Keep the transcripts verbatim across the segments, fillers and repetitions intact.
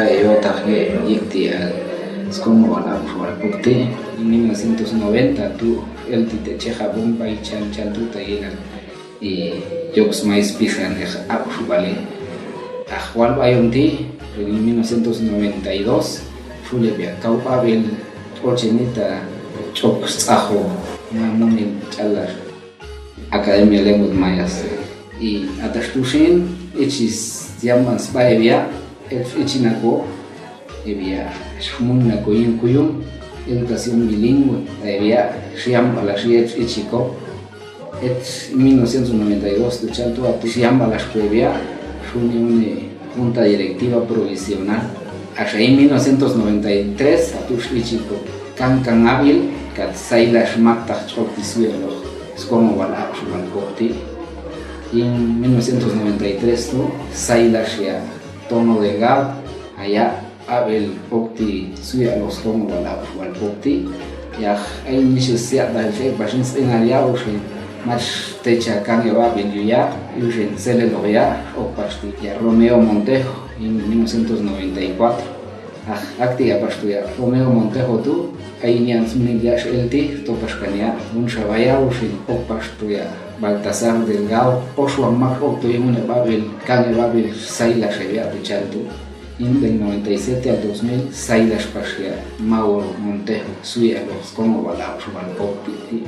Yo, tahe yik ti al skongo wal apsu wal pok ti. Mil novecientos noventa tu el ti te ceha bombai chan chan tu ta ilan i yoks mais pisan eh apsu bale. Ah, wal ayom ti, mil novecientos noventa y dos, fule bia kau pabel ocenita cok tsaho, namun calar. Akademia Lengua Mayas. I atas tusin, ichis siamban sbae bia, ichi nako, e bia, shmun nako yung kuyung, educación bilingüe, e bia, siamban la si ichi ko. Et mil novecientos noventa y dos tu chan tu atu siamban la sku e bia, suni uni Junta Directiva Provisional. Asa i mil novecientos noventa y tres, atu ichi ko. Kangkang abil, kat sailas matah cok di suelo. Skongo wal apsu wal pok ti. In mil novecientos noventa y tres tu, sailas ya Tono Delgado, aya abil pok ti suya los skongo wal apsu wal pok ti. Ya, ai misi siak dan se pasin setengah ya usin. Mas techa kang ya abil ya, usin sele lo ya, ok pasti. Ya, Romeo Montejo, in mil novecientos noventa y cuatro. Ah, akti ya pas tu ya, Romeo Montejo tu, ai nian semenjak si el ti, to pas kan ya, un sabaya usin, ok pas tu ya, Baltasar Delgado, o suang mak ok tu yang une babil, kane babil, sailas ya tu chan tu. In del noventa y siete al dos mil, sailas pas ya, Mauro Montejo, suya los skongo wal apsu wal pok ti.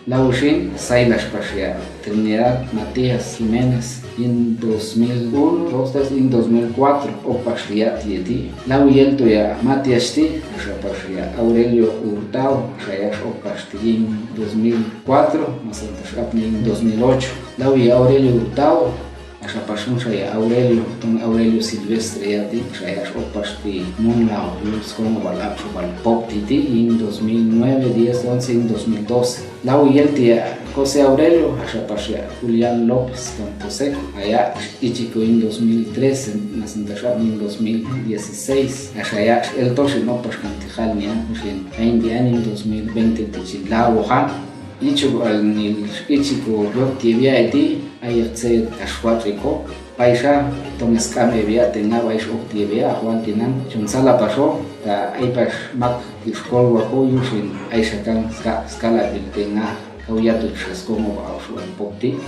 Lau sin, sailas pas ya, Trinidad Matías Jiménez, in dos mil uno, dos, tres, in dos mil cuatro, ok pas ya ti ti. Lau yel tu ya, Matías ti, asa pas ya, Aurelio Hurtado, asa ya ok pas ti, in dos mil cuatro, mas antes ap ni in dos mil ocho. Lau ya Aurelio Hurtado, asa pas un saya Aurelio, tong Aurelio Silvestre ya ti, saya ok pas ti, mun lau, yus kon wal apsu wal pok ti ti, in dos mil nueve, diez, once, in dos mil doce. Lau yel ti ya, José Aurelio, asa pas ya, Julián López Camposeco, aya, ichi ko in dos mil trece, mas antes ap ni in dos mil dieciséis, asa ya, el to sin ok pas kan ti hal ni ya, sin, ain di ain in dos mil veinte ti cin lau, ha? Ichi ko al nil, ichi ko yok ti bia ti, ayak se kaswat riko, paisa, tong eskame bia, tenga bais ok ti bia, ahwal tinan, cun sala paso, ta ai pas mak di skol wako yusin, ai sakang ska, skala bil tenga, kau yatu sas komo ba apsu wal pok ti.